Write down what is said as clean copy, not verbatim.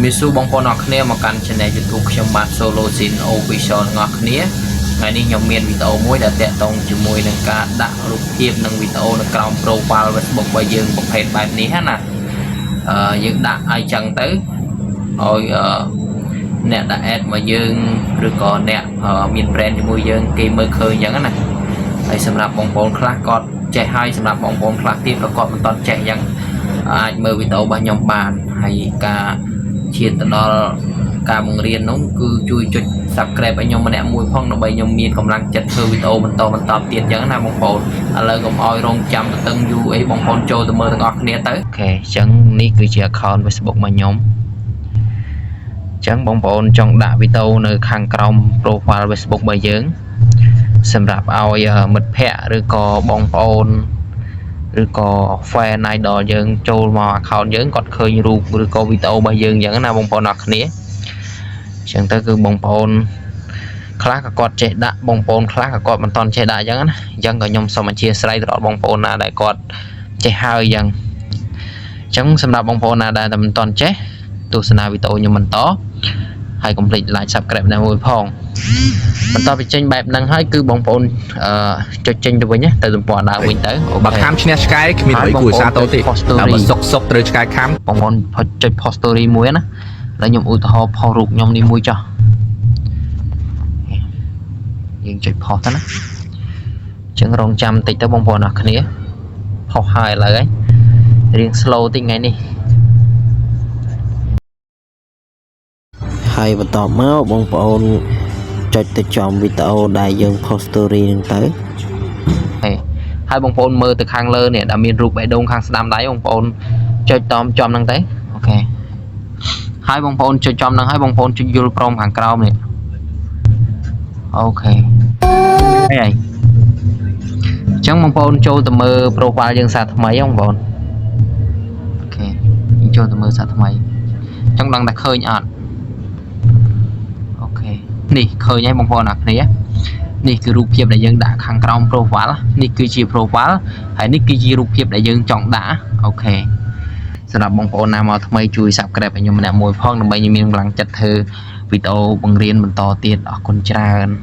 មានសួរបងប្អូនអរគ្នាមកកាន់ Channel YouTube ខ្ញុំបាទ Solo Sin Official ទាំងអស់គ្នាថ្ងៃនេះខ្ញុំមានវីដេអូមួយដែលតាក់ទងជាមួយនឹងការដាក់រូបភាពនិងវីដេអូនៅក្រោម profile Facebook របស់យើងប្រភេទបែបនេះណាអឺយើងដាក់ឲ្យចឹងទៅឲ្យអឺអ្នកដាក់ add មកយើងឬក៏អ្នកមាន brand ជាមួយយើងគេមើលឃើញចឹងណាហើយសម្រាប់បងប្អូនខ្លះគាត់ចេះហើយសម្រាប់បងប្អូនខ្លះទៀតក៏គាត់មិនទាន់ចេះចឹងអាចមើលវីដេអូរបស់ខ្ញុំបានហើយការឈានទៅដល់ការបង្រៀននោះគឺជួយចុច Subscribe ឲ្យខ្ញុំម្នាក់មួយផងដើម្បីខ្ញុំមានកម្លាំងចិត្តធ្វើវីដេអូបន្តបន្តទៀតចឹងណាបងប្អូនឥឡូវកុំឲ្យរងចាំទៅតឹងយូរអីបងប្អូនចូលទៅមើលទាំងអស់គ្នាទៅOK អញ្ចឹងនេះគឺជា account Facebook របស់ខ្ញុំអញ្ចឹងបងប្អូនចង់ដាក់វីដេអូនៅខាងក្រោម profile Facebook របស់យើង សម្រាប់ឲ្យមិត្តភ័ក្តិឬក៏បងប្អូនឬក៏ fan idol យើងចូលមក account យើងគាត់ឃើញរូបឬក៏វីដេអូរបស់យើងអញ្ចឹងណាបងប្អូនអរគ្នាអញ្ចឹងទៅគឺបងប្អូនខ្លះក៏គាត់ចេះដាក់បងប្អូនខ្លះក៏គាត់មិនទាន់ចេះដាក់អញ្ចឹងណាអញ្ចឹងក៏ខ្ញុំសូមអធ្យាស្រ័យទៅដល់បងប្អូនណាដែលគាត់ចេះហើយអញ្ចឹងអញ្ចឹងសម្រាប់បងប្អូនណាដែលតែមិនទាន់ចេះទស្សនាវីដេអូខ្ញុំបន្តហើយកុំភ្លេច like subscribe ណែមួយផងបន្ទាប់ពីចេញបែបហ្នឹងហើយគឺបងប្អូនអឺចុចចេញទៅវិញណាទៅទំព័រដើមវិញទៅ បើខាំឈ្នះឆ្កែគ្មានអ្វីគួរឲ្យសាទរទេ post story តែបើសុកសុកត្រូវឆ្កែខាំ បងប្អូនចុច post story មួយណាឥឡូវខ្ញុំឧទាហរណ៍ post រូបខ្ញុំនេះមួយចុះយើងចុច post ទៅណាអញ្ចឹងរងចាំបន្តិចទៅបងប្អូនអរគ្នា post ហើយឥឡូវហើយរៀង slow តិចថ្ងៃនេះ ហើយបន្ទាប់មកបងប្អូនចុចទៅចំវីដេអូដែលយើង post story ហ្នឹងទៅ ហេហើយបងប្អូនមើលទៅខាងលើនេះដែលមានរូបបេះដូងខាងស្ដាំដៃបងប្អូនចុចតមចំហ្នឹងទៅOK ហើយបងប្អូនចុចចំហ្នឹងហើយបងប្អូនចុចយល់ព្រមខាងក្រោមនេះOK ហើយហើយអញ្ចឹងបងប្អូនចូលទៅមើល profile យើងសាថ្មីហ៎បងប្អូន OK យើងចូលទៅមើលសាថ្មីអញ្ចឹងដឹងតែឃើញអត់OK នេះឃើញហើយបងប្អូនអរគ្នា នេះគឺរូបភាពដែលយើងដាក់ខាងក្រោម profile នេះគឺជា profile ហើយនេះគឺជារូបភាពដែលយើងចង់ដាក់OK សម្រាប់បងប្អូនណាមកថ្មីជួយ Subscribe ឲ្យខ្ញុំម្នាក់មួយផងដើម្បីខ្ញុំមានកម្លាំងចិត្តធ្វើវីដេអូបង្រៀនបន្តទៀតអរគុណច្រើន។